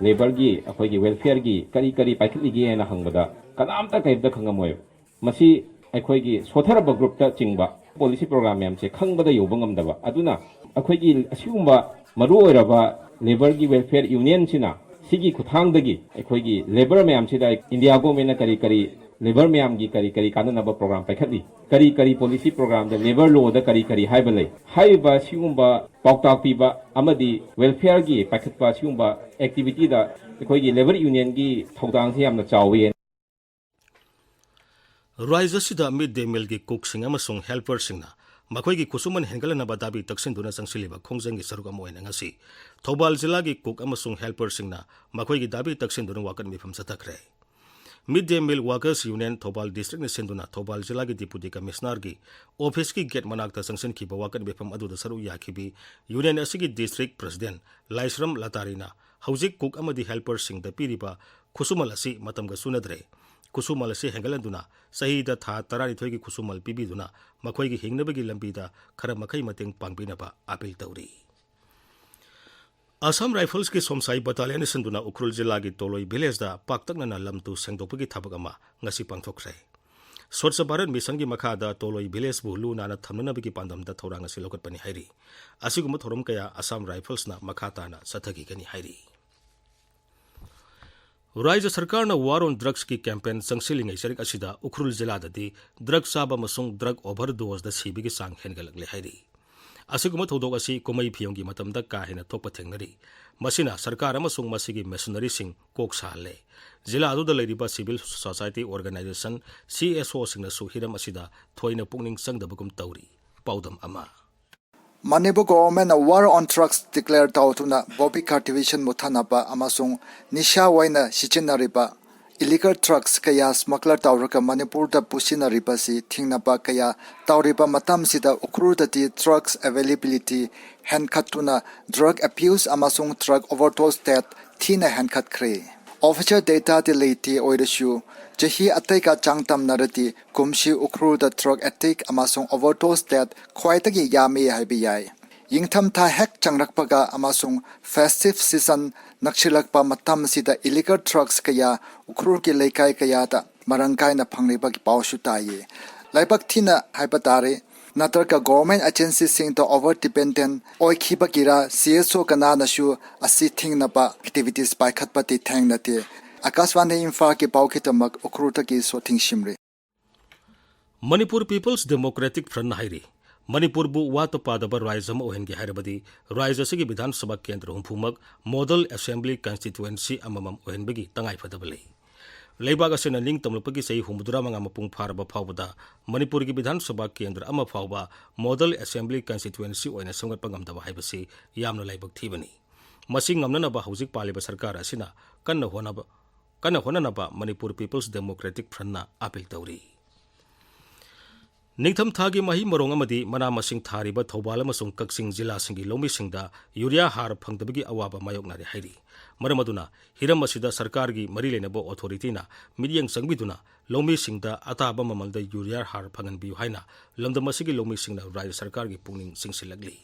labourꯒꯤ, ꯑꯩꯈꯣꯏꯒꯤ welfareꯒꯤ ꯀꯔꯤ ꯀꯔꯤ ꯄꯥꯏꯈꯠꯂꯤꯒꯦ ꯍꯥꯏꯅ ꯍꯪꯕꯗ ꯀꯅꯥꯝꯇ ꯀꯔꯤꯝꯇ ꯈꯪꯉꯝꯃꯣꯏꯕ꯫ ꯃꯁꯤ ꯑꯩꯈꯣꯏꯒꯤ ꯁꯣꯠꯊꯔꯕ groupꯇ ꯆꯤꯡꯕ policy program ꯃꯌꯥꯝꯁꯦ ꯈꯪꯕꯗ ꯌꯧꯕ ꯉꯝꯗꯕ꯫ ꯑꯗꯨꯅ ꯑꯩꯈꯣꯏꯒꯤ ꯑꯁꯤꯒꯨꯝꯕ ꯃꯔꯨꯑꯣꯏꯔꯕ labourꯒꯤ welfare unionꯁꯤꯅ ꯁꯤꯒꯤ ꯈꯨꯠꯊꯥꯡꯗꯒꯤ ꯑꯩꯈꯣꯏꯒꯤ labour ꯃꯌꯥꯝꯁꯤꯗ India governmentꯅ ꯀꯔꯤ ꯀꯔꯤ labour ꯃꯌꯥꯝꯒꯤ ꯀꯔꯤ ꯀꯔꯤ ꯀꯥꯟꯅꯅꯕ program ꯄꯥꯏꯈꯠꯂꯤ, ꯀꯔꯤ ꯀꯔꯤ policy programꯗ labour lawꯗ ꯀꯔꯤ ꯀꯔꯤ ꯍꯥꯏꯕ ꯂꯩ, ꯍꯥꯏꯔꯤꯕ ꯁꯤꯒꯨꯝꯕ ꯄꯥꯎꯇꯥꯛ ꯄꯤꯕ ꯑꯃꯗꯤ welfareꯒꯤ ꯄꯥꯏꯈꯠꯄ ꯁꯤꯒꯨꯝꯕ activityꯗ ꯑꯩꯈꯣꯏꯒꯤ labour unionꯒꯤ ꯊꯧꯗꯥꯡꯁꯤ ꯌꯥꯝꯅ ꯆꯥꯎꯏ꯫ ꯔꯥꯖ꯭ꯌ ꯑꯁꯤꯗ mid day mealꯒꯤ cookꯁꯤꯡ ꯑꯃꯁꯨꯡ helperꯁꯤꯡꯅ ꯃꯈꯣꯏꯒꯤ ꯈꯨꯠꯁꯨꯃꯟ ꯍꯦꯟꯒꯠꯍꯟꯅꯕ ꯗꯥꯕꯤ ꯇꯛꯁꯤꯟꯗꯨꯅ ꯆꯪꯁꯤꯜꯂꯤꯕ ꯈꯣꯡꯖꯪꯒꯤ ꯁꯔꯨꯛ ꯑꯃ ꯑꯣꯏꯅ ꯉꯁꯤ ꯊꯧꯕꯥꯜ ꯖꯤꯂꯥꯒꯤ cook ꯑꯃꯁꯨꯡ helperꯁꯤꯡꯅ ꯃꯈꯣꯏꯒꯤ ꯗꯥꯕꯤ ꯇꯛꯁꯤꯟꯗꯨꯅ ꯋꯥꯀꯠ ꯃꯤꯐꯝ ꯆꯠꯊꯈ꯭ꯔꯦ꯫ Mid day meal workers union Thoubal districtꯅ ꯁꯤꯟꯗꯨꯅ ꯊꯧꯕꯥꯜ ꯖꯤꯂꯥꯒꯤ Deputy Commissionerꯒꯤ officeꯀꯤ gate ꯃꯅꯥꯛꯇ ꯆꯪꯁꯤꯟꯈꯤꯕ ꯋꯥꯀꯠ ꯃꯤꯐꯝ ꯑꯗꯨꯗ ꯁꯔꯨꯛ ꯌꯥꯈꯤꯕꯤ union ꯑꯁꯤꯒꯤ district president ꯂꯥꯏꯁ꯭ꯔꯝ ꯂꯇꯥꯔꯤꯅ ꯍꯧꯖꯤꯛ cook ꯑꯃꯗꯤ helperꯁꯤꯡꯗ ꯄꯤꯔꯤꯕ ꯈꯨꯠꯁꯨꯃꯜ ꯑꯁꯤ ꯃꯇꯝꯒ ꯆꯨꯅꯗ꯭ꯔꯦ꯫ ꯈꯨꯠꯁꯨꯃꯜ ꯑꯁꯤ ꯍꯦꯟꯒꯠꯍꯟꯗꯨꯅ ꯆꯍꯤꯗ ꯊꯥ ꯇꯔꯥꯅꯤꯊꯣꯏꯒꯤ ꯈꯨꯠꯁꯨꯃꯜ ꯄꯤꯕꯤꯗꯨꯅ ꯃꯈꯣꯏꯒꯤ ꯍꯤꯡꯅꯕꯒꯤ ꯂꯝꯕꯤꯗ ꯈꯔ ꯃꯈꯩ ꯃꯇꯦꯡ ꯄꯥꯡꯕꯤꯅꯕ appeal ꯇꯧꯔꯤ꯫ Assam Riflesꯀꯤ ꯁꯣꯝꯁꯥꯏ battalionꯅ ꯁꯤꯟꯗꯨꯅ ꯎꯈ꯭ꯔꯨꯜ ꯖꯤꯂꯥꯒꯤ ꯇꯣꯂꯣꯏ villageꯇ ꯄꯥꯛꯇꯛꯅꯅ ꯂꯝ ꯇꯨ ꯁꯦꯡꯗꯣꯛꯄꯒꯤ ꯊꯕꯛ ꯑꯃ ꯉꯁꯤ ꯄꯥꯡꯊꯣꯛꯈ꯭ꯔꯦ꯫ Swachh Bharat Missionꯒꯤ ꯃꯈꯥꯗ ꯇꯣꯂꯣꯏ villageꯕꯨ ꯂꯨ ꯅꯥꯟꯅ ꯊꯝꯅꯅꯕꯒꯤ ꯄꯥꯟꯗꯝꯗ ꯊꯧꯔꯥꯡ ꯑꯁꯤ ꯂꯧꯈꯠꯄꯅꯤ ꯍꯥꯏꯔꯤ꯫ ꯑꯁꯤꯒꯨꯝꯕ ꯊꯧꯔꯝ ꯀꯌꯥ Assam Riflesꯅ ꯃꯈꯥ ꯇꯥꯅ ꯆꯠꯊꯈꯤꯒꯅꯤ ꯍꯥꯏꯔꯤ꯫ ꯔꯥꯖ꯭ꯌ ꯁꯔꯀꯥꯔꯅ War on Drugsꯀꯤ campaign ꯆꯪꯁꯤꯜꯂꯤꯉꯩ ꯆꯔꯛ ꯑꯁꯤꯗ ꯎꯈ꯭ꯔꯨꯜ ꯖꯤꯂꯥꯗꯗꯤ drug ꯆꯥꯕ ꯑꯃꯁꯨꯡ drug overdoseꯗ ꯁꯤꯕꯒꯤ ꯆꯥꯡ ꯍꯦꯟꯒꯠꯂꯛꯂꯦ ꯍꯥꯏꯔꯤ꯫ ꯑꯁꯤꯒꯨꯝꯕ ꯊꯧꯗꯣꯛ ꯑꯁꯤ ꯀꯨꯝꯍꯩ ꯐꯤꯌꯣꯡꯒꯤ ꯃꯇꯝꯗ ꯀꯥ ꯍꯦꯟꯅ ꯊꯣꯛꯄ ꯊꯦꯡꯅꯔꯤ꯫ ꯃꯁꯤꯅ ꯁꯔꯀꯥꯔ ꯑꯃꯁꯨꯡ ꯃꯁꯤꯒꯤ ꯃꯤꯁꯅꯔꯤꯁꯤꯡ ꯀꯣꯛ ꯁꯥꯍꯜꯂꯦ꯫ ꯖꯤꯂꯥ ꯑꯗꯨꯗ ꯂꯩꯔꯤꯕ civil society organization, CSOꯁꯤꯡꯅꯁꯨ ꯍꯤꯔꯝ ꯑꯁꯤꯗ ꯊꯣꯏꯅ ꯄꯨꯛꯅꯤꯡ ꯆꯪꯗꯕꯒꯨꯝ ꯇꯧꯔꯤ꯫ ꯄꯥꯎꯗꯝ ꯑꯃ꯫ Manipur ꯒꯣꯚꯔꯟꯃꯦꯟꯠꯅ War on Drugs declare ꯇꯧꯗꯨꯅ ꯕꯣꯕꯤ ꯀꯜꯇꯤꯚꯦꯁꯟ ꯃꯨꯊꯠꯅꯕ ꯑꯃꯁꯨꯡ ꯅꯤꯁꯥ ꯑꯣꯏꯅ ꯁꯤꯖꯤꯟꯅꯔꯤꯕ illegal drugs ꯀꯌꯥ smuggler ꯇꯧꯔꯒ ꯃꯅꯤꯄꯨꯔꯗ ꯄꯨꯁꯤꯟꯅꯔꯤꯕꯁꯤ ꯊꯤꯡꯅꯕ ꯀꯌꯥ ꯇꯧꯔꯤꯕ ꯃꯇꯝꯁꯤꯗ ꯎꯈ꯭ꯔꯨꯜꯗꯗꯤ drugs availability ꯍꯦꯟꯒꯠꯇꯨꯅ drug abuse ꯑꯃꯁꯨꯡ drug overdose death ꯊꯤꯅ ꯍꯦꯟꯒꯠꯈ꯭ꯔꯦ꯫ Official dataꯗꯤ ꯂꯩꯇꯦ ꯑꯣꯏꯔꯁꯨ, ꯆꯍꯤ ꯑꯇꯩꯒ ꯆꯥꯡꯗꯝꯅꯔꯗꯤ ꯀꯨꯝꯁꯤ ꯎꯈ꯭ꯔꯨꯜꯗ drug addict ꯑꯃꯁꯨꯡ overdose death ꯈ꯭ꯋꯥꯏꯗꯒꯤ ꯌꯥꯝꯃꯤ ꯍꯥꯏꯕ ꯌꯥꯏ꯫ ꯏꯪꯊꯝꯊꯥ ꯍꯦꯛ ꯆꯪꯂꯛꯄꯒ ꯑꯃꯁꯨꯡ festive season ꯅꯛꯁꯤꯜꯂꯛꯄ ꯃꯇꯝꯁꯤꯗ illegal drugs ꯀꯌꯥ ꯎꯈ꯭ꯔꯨꯜꯒꯤ ꯂꯩꯀꯥꯏ ꯀꯌꯥꯗ ꯃꯔꯥꯡ ꯀꯥꯏꯅ ꯐꯪꯂꯤꯕꯒꯤ ꯄꯥꯎꯁꯨ ꯇꯥꯏꯌꯦ꯫ ꯂꯥꯏꯕꯛ ꯊꯤꯅ ꯍꯥꯏꯕ ꯇꯥꯔꯦ, ꯅꯠꯇ꯭ꯔꯒ government agencyꯁꯤꯡꯗ over dependent ꯑꯣꯏꯈꯤꯕꯒꯤꯔ, CSO ꯀꯅꯥꯅꯁꯨ ꯑꯁꯤ ꯊꯤꯡꯅꯕ activities ꯄꯥꯏꯈꯠꯄꯗꯤ ꯊꯦꯡꯅꯗꯦ꯫ ꯑꯀꯥꯁꯕꯥꯅꯤ ꯏꯝꯐꯥꯜꯒꯤ ꯄꯥꯎꯒꯤꯗꯃꯛ ꯎꯈ꯭ꯔꯨꯜꯗꯒꯤ ꯁꯣꯊꯤꯡ ꯁꯤꯝꯔꯤ꯫ ꯃꯅꯤꯄꯨꯔ People's Democratic Frontꯅ ꯍꯥꯏꯔꯤ, ꯃꯅꯤꯄꯨꯔꯕꯨ ꯋꯥꯠꯇ ꯄꯥꯗꯕ ꯔꯥꯖ꯭ꯌ ꯑꯃ ꯑꯣꯏꯍꯟꯒꯦ ꯍꯥꯏꯔꯕꯗꯤ ꯔꯥꯖ꯭ꯌ ꯑꯁꯤꯒꯤ ꯕꯤꯙꯥꯟ ꯁꯚꯥ ꯀꯦꯟꯗ꯭ꯔ ꯍꯨꯝꯐꯨꯃꯛ model assembly constituency ꯑꯃꯃꯝ ꯑꯣꯏꯍꯟꯕꯒꯤ ꯇꯉꯥꯏꯐꯗꯕ ꯂꯩ꯫ ꯂꯩꯕꯥꯛ ꯑꯁꯤꯅ ꯅꯤꯡꯇꯝꯂꯛꯄꯒꯤ ꯆꯍꯤ ꯍꯨꯝꯐꯨꯇꯔꯥ ꯃꯉꯥ ꯃꯄꯨꯡ ꯐꯥꯔꯕ ꯐꯥꯎꯕꯗ ꯃꯅꯤꯄꯨꯔꯒꯤ ꯕꯤꯙꯥꯟ ꯁꯚꯥ ꯀꯦꯟꯗ꯭ꯔ ꯑꯃ ꯐꯥꯎꯕ model assembly constituency ꯑꯣꯏꯅ ꯁꯦꯝꯒꯠꯄ ꯉꯝꯗꯕ ꯍꯥꯏꯕꯁꯤ ꯌꯥꯝꯅ ꯂꯥꯏꯕꯛ ꯊꯤꯕꯅꯤ꯫ ꯃꯁꯤ ꯉꯝꯅꯅꯕ ꯍꯧꯖꯤꯛ ꯄꯥꯜꯂꯤꯕ ꯁꯔꯀꯥꯔ ꯑꯁꯤꯅ ꯀꯟꯅ ꯍꯣꯠꯅꯕ, ꯀꯟꯅ ꯍꯣꯠꯅꯅꯕ ꯃꯅꯤꯄꯨꯔ People's Democratic Frontꯅ appeal ꯇꯧꯔꯤ꯫ ꯅꯤꯡꯊꯝꯊꯥꯒꯤ ꯃꯍꯩ ꯃꯔꯣꯡ ꯑꯃꯗꯤ ꯃꯅꯥ ꯃꯁꯤꯡ ꯊꯥꯔꯤꯕ ꯊꯧꯕꯥꯜ ꯑꯃꯁꯨꯡ ꯀꯛꯆꯤꯡ ꯖꯤꯂꯥꯁꯤꯡꯒꯤ ꯂꯧꯃꯤꯁꯤꯡꯗ ꯌꯨꯔꯤꯌꯥ ꯍꯥꯔ ꯐꯪꯗꯕꯒꯤ ꯑꯋꯥꯕ ꯃꯥꯌꯣꯛꯅꯔꯦ ꯍꯥꯏꯔꯤ꯫ ꯃꯔꯝ ꯑꯗꯨꯅ ꯍꯤꯔꯝ ꯑꯁꯤꯗ ꯁꯔꯀꯥꯔꯒꯤ ꯃꯔꯤ ꯂꯩꯅꯕ ꯑꯣꯊꯣꯔꯤꯇꯤꯅ ꯃꯤꯠꯌꯦꯡ ꯆꯪꯕꯤꯗꯨꯅ ꯂꯧꯃꯤꯁꯤꯡꯗ ꯑꯇꯥꯕ ꯃꯃꯜꯗ ꯌꯨꯔꯤꯌꯥ ꯍꯥꯔ ꯐꯪꯍꯟꯕꯤꯌꯨ ꯍꯥꯏꯅ ꯂꯝꯗꯝ ꯑꯁꯤꯒꯤ ꯂꯧꯃꯤꯁꯤꯡꯅ ꯔꯥꯖ꯭ꯌ ꯁꯔꯀꯥꯔꯒꯤ ꯄꯨꯛꯅꯤꯡ ꯆꯤꯡꯁꯤꯜꯂꯛꯂꯤ꯫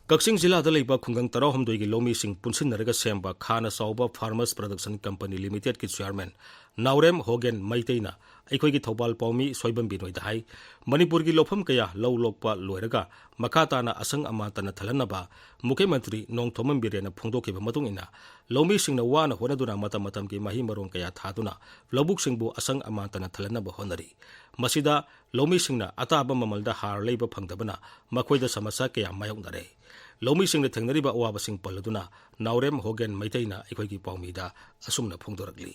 ꯀꯛꯆꯤꯡ ꯖꯤꯂꯥꯗ ꯂꯩꯕ ꯈꯨꯡꯒꯪ ꯇꯔꯥꯍꯨꯝꯗꯣꯏꯒꯤ ꯂꯧꯃꯤꯁꯤꯡ ꯄꯨꯟꯁꯤꯟꯅꯔꯒ ꯁꯦꯝꯕ ꯈꯥꯅ ꯆꯥꯎꯕ Farmers Production Company Limitedꯀꯤ chairman ꯅꯥꯎꯔꯦꯝ ꯍꯣꯒꯦꯟ ꯃꯩꯇꯩꯅ ꯑꯩꯈꯣꯏꯒꯤ ꯊꯧꯕꯥꯜ ꯄꯥꯎꯃꯤ ꯁꯣꯏꯕꯝ ꯕꯤꯅꯣꯏꯗ ꯍꯥꯏ, ꯃꯅꯤꯄꯨꯔꯒꯤ ꯂꯧꯐꯝ ꯀꯌꯥ ꯂꯧ ꯂꯣꯛꯄ ꯂꯣꯏꯔꯒ ꯃꯈꯥ ꯇꯥꯅ ꯑꯁꯪ ꯑꯃꯥꯟ ꯇꯅ ꯊꯜꯍꯟꯅꯕ ꯃꯨꯈ꯭ꯌ ꯃꯟꯇ꯭ꯔꯤ ꯅꯣꯡꯊꯣꯝꯕꯝ ꯕꯤꯔꯦꯟꯅ ꯐꯣꯡꯗꯣꯛꯈꯤꯕ ꯃꯇꯨꯡ ꯏꯟꯅ, ꯂꯧꯃꯤꯁꯤꯡꯅ ꯋꯥꯅ ꯍꯣꯠꯅꯗꯨꯅ ꯃꯇꯝ ꯃꯇꯝꯒꯤ ꯃꯍꯩ ꯃꯔꯣꯡ ꯀꯌꯥ ꯊꯥꯗꯨꯅ ꯂꯧꯕꯨꯛꯁꯤꯡꯕꯨ ꯑꯁꯪ ꯑꯃꯥꯟ ꯇꯅ ꯊꯜꯍꯟꯅꯕ ꯍꯣꯠꯅꯔꯤ꯫ ꯃꯁꯤꯗ ꯂꯧꯃꯤꯁꯤꯡꯅ ꯑꯇꯥꯕ ꯃꯃꯜꯗ ꯍꯥꯔ ꯂꯩꯕ ꯐꯪꯗꯕꯅ ꯃꯈꯣꯏꯗ ꯁꯃꯁ꯭ꯌꯥ ꯀꯌꯥ ꯃꯥꯌꯣꯛꯅꯔꯦ꯫ ꯂꯧꯃꯤꯁꯤꯡꯅ ꯊꯦꯡꯅꯔꯤꯕ ꯑꯋꯥꯕꯁꯤꯡ ꯄꯜꯂꯗꯨꯅ ꯅꯥꯎꯔꯦꯝ ꯍꯣꯒꯦꯟ ꯃꯩꯇꯩꯅ ꯑꯩꯈꯣꯏꯒꯤ ꯄꯥꯎꯃꯤꯗ ꯑꯁꯨꯝꯅ ꯐꯣꯡꯗꯣꯔꯛꯂꯤ꯫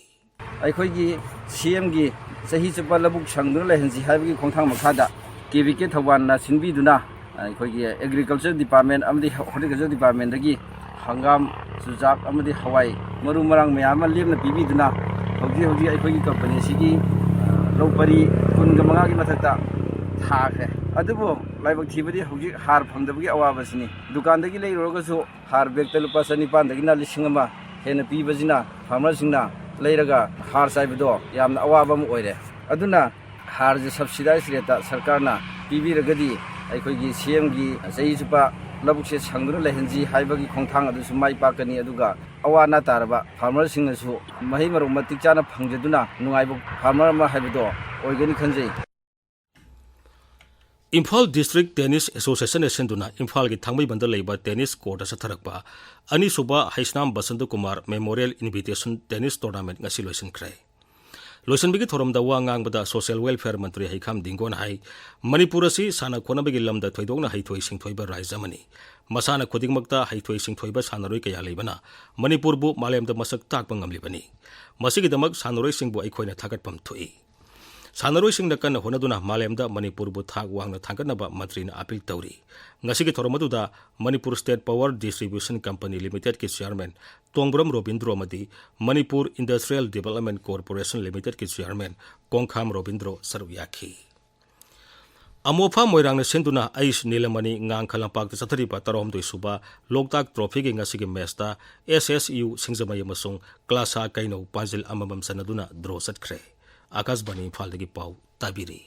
ꯑꯩꯈꯣꯏꯒꯤ ꯁꯤ ꯑꯦꯝꯒꯤ ꯆꯍꯤ ꯆꯨꯞꯄ ꯂꯧꯕꯨꯛ ꯁꯪꯗꯨꯅ ꯂꯩꯍꯟꯁꯤ ꯍꯥꯏꯕꯒꯤ ꯈꯣꯡꯊꯥꯡ ꯃꯈꯥꯗ ꯀꯦ ꯚꯤ ꯀꯦ ꯊꯧꯕꯥꯜꯅ ꯁꯤꯟꯕꯤꯗꯨꯅ ꯑꯩꯈꯣꯏꯒꯤ Agriculture Department ꯑꯃꯗꯤ Horticulture Departmentꯗꯒꯤ ꯍꯪꯒꯥꯝ, ꯆꯨꯖꯥꯛ ꯑꯃꯗꯤ ꯍꯋꯥꯏ, ꯃꯔꯨ ꯃꯔꯥꯡ ꯃꯌꯥꯝ ꯑꯃ ꯂꯦꯝꯅ ꯄꯤꯕꯤꯗꯨꯅ ꯍꯧꯖꯤꯛ ꯍꯧꯖꯤꯛ ꯑꯩꯈꯣꯏꯒꯤ ꯀꯝꯄꯅꯤ ꯑꯁꯤꯒꯤ, ꯑ, ꯂꯧ ꯄꯔꯤ ꯀꯨꯟꯒ ꯃꯉꯥꯒꯤ ꯃꯊꯛꯇ ꯊꯥꯈ꯭ꯔꯦ꯫ ꯑꯗꯨꯕꯨ ꯂꯥꯏꯕꯛ ꯊꯤꯕꯗꯤ ꯍꯧꯖꯤꯛ ꯍꯥꯔ ꯐꯪꯗꯕꯒꯤ ꯑꯋꯥꯕꯁꯤꯅꯤ꯫ ꯗꯨꯀꯥꯟꯗꯒꯤ ꯂꯩꯔꯨꯔꯒꯁꯨ ꯍꯥꯔ ꯕꯦꯒꯇ ꯂꯨꯄꯥ ꯆꯅꯤꯄꯥꯟꯗꯒꯤꯅ ꯂꯤꯁꯤꯡ ꯑꯃ ꯍꯦꯟꯅ ꯄꯤꯕꯁꯤꯅ farmerꯁꯤꯡꯅ ꯂꯩꯔꯒ ꯍꯥꯔ ꯆꯥꯏꯕꯗꯣ ꯌꯥꯝꯅ ꯑꯋꯥꯕ ꯑꯃ ꯑꯣꯏꯔꯦ꯫ ꯑꯗꯨꯅ ꯍꯥꯔꯁꯦ subsidized rateꯇ ꯁꯔꯀꯥꯔꯅ ꯄꯤꯕꯤꯔꯒꯗꯤ ꯑꯩꯈꯣꯏꯒꯤ ꯁꯤ ꯑꯦꯝꯒꯤ ꯆꯍꯤ ꯆꯨꯞꯄ ꯂꯧꯕꯨꯛꯁꯦ ꯁꯪꯗꯨꯅ ꯂꯩꯍꯟꯁꯤ ꯍꯥꯏꯕꯒꯤ ꯈꯣꯡꯊꯥꯡ ꯑꯗꯨꯁꯨ ꯃꯥꯏ ꯄꯥꯛꯀꯅꯤ꯫ ꯑꯗꯨꯒ ꯑꯋꯥ ꯑꯅꯥ ꯇꯥꯔꯕ farmerꯁꯤꯡꯅꯁꯨ ꯃꯍꯩ ꯃꯔꯣꯡ ꯃꯇꯤꯛ ꯆꯥꯅ ꯐꯪꯖꯗꯨꯅ ꯅꯨꯡꯉꯥꯏꯕ farmer ꯑꯃ ꯍꯥꯏꯕꯗꯣ ꯑꯣꯏꯒꯅꯤ ꯈꯟꯖꯩ꯫ ꯏꯝꯐꯥꯜ District Tennis Associationꯅ ꯁꯤꯟꯗꯨꯅ ꯏꯝꯐꯥꯜꯒꯤ ꯊꯥꯡꯃꯩꯕꯟꯗ ꯂꯩꯕ tennis courtꯇ ꯆꯠꯊꯔꯛꯄ ꯑꯅꯤꯁꯨꯕ Heisnam Basanta Kumar Memorial Invitation Tennis Tournament ꯉꯁꯤ ꯂꯣꯏꯁꯤꯟꯈ꯭ꯔꯦ꯫ ꯂꯣꯏꯁꯤꯟꯕꯒꯤ ꯊꯧꯔꯝꯗ ꯋꯥ ꯉꯥꯡꯕꯗ Social Welfare ꯃꯟꯇ꯭ꯔꯤ ꯍꯩꯈꯥꯝ ꯗꯤꯡꯒꯣꯅ ꯍꯥꯏ, ꯃꯅꯤꯄꯨꯔ ꯑꯁꯤ ꯁꯥꯟꯅ ꯈꯣꯠꯅꯕꯒꯤ ꯂꯝꯗ ꯊꯣꯏꯗꯣꯛꯅ ꯍꯩꯊꯣꯏ ꯁꯤꯡꯊꯣꯏꯕ ꯔꯥꯖ꯭ꯌ ꯑꯃꯅꯤ꯫ ꯃꯁꯥꯟꯅ ꯈꯨꯗꯤꯡꯃꯛꯇ ꯍꯩꯊꯣꯏ ꯁꯤꯡꯊꯣꯏꯕ ꯁꯥꯟꯅꯔꯣꯏ ꯀꯌꯥ ꯂꯩꯕꯅ ꯃꯅꯤꯄꯨꯔꯕꯨ ꯃꯥꯂꯦꯝꯗ ꯃꯁꯛ ꯇꯥꯛꯄ ꯉꯝꯂꯤꯕꯅꯤ꯫ ꯃꯁꯤꯒꯤꯗꯃꯛ ꯁꯥꯟꯅꯔꯣꯏꯁꯤꯡꯕꯨ ꯑꯩꯈꯣꯏꯅ ꯊꯥꯒꯠꯐꯝ ꯊꯣꯛꯏ꯫ ꯁꯥꯟꯅꯔꯣꯏꯁꯤꯡꯅ ꯀꯟꯅ ꯍꯣꯠꯅꯗꯨꯅ ꯃꯥꯂꯦꯝꯗ ꯃꯅꯤꯄꯨꯔꯕꯨ ꯊꯥꯛ ꯋꯥꯡꯅ ꯊꯥꯡꯒꯠꯅꯕ ꯃꯟꯇ꯭ꯔꯤꯅ appeal ꯇꯧꯔꯤ꯫ ꯉꯁꯤꯒꯤ ꯊꯧꯔꯝ ꯑꯗꯨꯗ Manipur State Power Distribution Company Limitedꯀꯤ chairman ꯇꯣꯡꯕ꯭ꯔꯝ ꯔꯣꯕꯤꯟꯗ꯭ꯔꯣ ꯑꯃꯗꯤ Manipur Industrial Development Corporation Limitedꯀꯤ chairman ꯀꯣꯡꯈꯥꯝ Robindro ꯁꯔꯨꯛ ꯌꯥꯈꯤ꯫ ꯑꯃꯣꯐꯥ ꯃꯣꯏꯔꯥꯡꯅ ꯁꯤꯟꯗꯨꯅ ꯑꯩꯁ ꯅꯤꯂꯃꯅꯤ ꯉꯥꯡꯈ ꯂꯝꯄꯥꯛꯇ ꯆꯠꯊꯔꯤꯕ ꯇꯔꯥꯍꯨꯝꯗꯣꯏ ꯁꯨꯕ ꯂꯣꯛꯇꯥꯛ ꯇ꯭ꯔꯣꯐꯤꯒꯤ ꯉꯁꯤꯒꯤ ꯃꯦꯆꯇ ꯑꯦꯁ ꯑꯦꯁ ꯌꯨ ꯁꯤꯡꯖꯃꯩ ꯑꯃꯁꯨꯡ ꯀ꯭ꯂꯥꯁꯥ ꯀꯩꯅꯧ ꯄꯥꯟꯖꯤꯜ ꯑꯃꯃꯝ ꯆꯟꯅꯗꯨꯅ ꯗ꯭ꯔꯣ ꯆꯠꯈ꯭ꯔꯦ꯫ ꯑꯥꯀꯥꯁꯕꯥꯅꯤ ꯏꯝꯐꯥꯜꯗꯒꯤ ꯄꯥꯎ ꯇꯥꯕꯤꯔꯤ꯫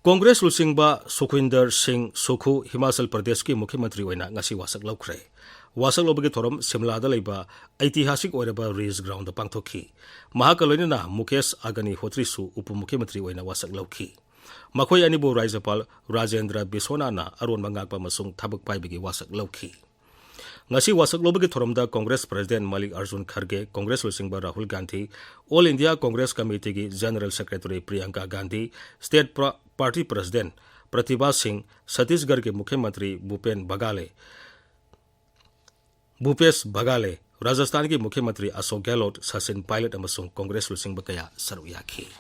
ꯀꯣꯡꯒ꯭ꯔꯦꯁ ꯂꯨꯆꯤꯡꯕ ꯁꯨꯈꯋꯤꯟꯗꯔ ꯁꯤꯡ ꯁꯨꯈꯨ ꯍꯤꯃꯥꯆꯜ ꯄ꯭ꯔꯗꯦꯁꯀꯤ ꯃꯨꯈ꯭ꯌ ꯃꯟꯇ꯭ꯔꯤ ꯑꯣꯏꯅ ꯉꯁꯤ ꯋꯥꯁꯛ ꯂꯧꯈ꯭ꯔꯦ꯫ ꯋꯥꯁꯛ ꯂꯧꯕꯒꯤ ꯊꯧꯔꯝ ꯁꯤꯝꯂꯥꯗ ꯂꯩꯕ ꯑꯩꯇꯤꯍꯥꯁꯤꯛ ꯑꯣꯏꯔꯕ ꯔꯤꯖ ꯒ꯭ꯔꯥꯎꯟꯗ ꯄꯥꯡꯊꯣꯛꯈꯤ꯫ ꯃꯍꯥꯛꯀ ꯂꯣꯏꯅꯅ ꯃꯨꯀꯦꯁ ꯑꯒꯅꯤꯍꯣꯇ꯭ꯔꯤꯁꯨ ꯎꯄ ꯃꯨꯈ꯭ꯌ ꯃꯟꯇ꯭ꯔꯤ ꯑꯣꯏꯅ ꯋꯥꯁꯛ ꯂꯧꯈꯤ꯫ ꯃꯈꯣꯏ ꯑꯅꯤꯕꯨ ꯔꯥꯖ꯭ꯌꯄꯥꯜ ꯔꯥꯖꯦꯟꯗ꯭ꯔ ꯕꯤꯁ꯭ꯋꯅꯥꯊꯅ ꯑꯔꯣꯟꯕ ꯉꯥꯛꯄ ꯑꯃꯁꯨꯡ ꯊꯕꯛ ꯄꯥꯏꯕꯒꯤ ꯋꯥꯁꯛ ꯂꯧꯈꯤ꯫ ꯉꯁꯤ ꯋꯥꯁꯛ ꯂꯧꯕꯒꯤ ꯊꯧꯔꯝꯗ ꯀꯣꯡꯒ꯭ꯔꯦꯁ ꯄ꯭ꯔꯁꯤꯗꯦꯟ ꯃꯜꯂꯤꯛ ꯑꯔꯖꯨꯟ ꯈꯔꯒꯦ, ꯀꯣꯡꯒ꯭ꯔꯦꯁ ꯂꯨꯆꯤꯡꯕ ꯔꯥꯍꯨꯜ ꯒꯥꯟꯙꯤ, ꯑꯣꯜ ꯏꯟꯗꯤꯌꯥ ꯀꯣꯡꯒ꯭ꯔꯦꯁ ꯀꯃꯤꯇꯤꯒꯤ general secretary Priyanka Gandhi, state ꯄ꯭ꯔ-, ꯄꯥꯔꯇꯤ ꯄ꯭ꯔꯁꯤꯗꯦꯟ ꯄ꯭ꯔꯇꯤꯚꯥ ꯁꯤꯡ, ꯁꯇꯤꯁꯒꯔꯒꯤ ꯃꯨꯈ꯭ꯌ ꯃꯟꯇ꯭ꯔꯤ ꯚꯨꯄꯦꯟ ꯕꯒꯥꯂꯦ, ꯚꯨꯄꯦꯁ ꯕꯒꯥꯂꯦ, ꯔꯥꯖꯁꯊꯥꯟꯒꯤ ꯃꯨꯈ꯭ꯌ ꯃꯟꯇ꯭ꯔꯤ ꯑꯁꯣꯛ ꯒꯦꯍꯂꯣꯠ, ꯁꯆꯤꯟ ꯄꯥꯏꯂꯠ ꯑꯃꯁꯨꯡ ꯀꯣꯡꯒ꯭ꯔꯦꯁ ꯂꯨꯆꯤꯡꯕ ꯀꯌꯥ ꯁꯔꯨꯛ ꯌꯥꯈꯤ꯫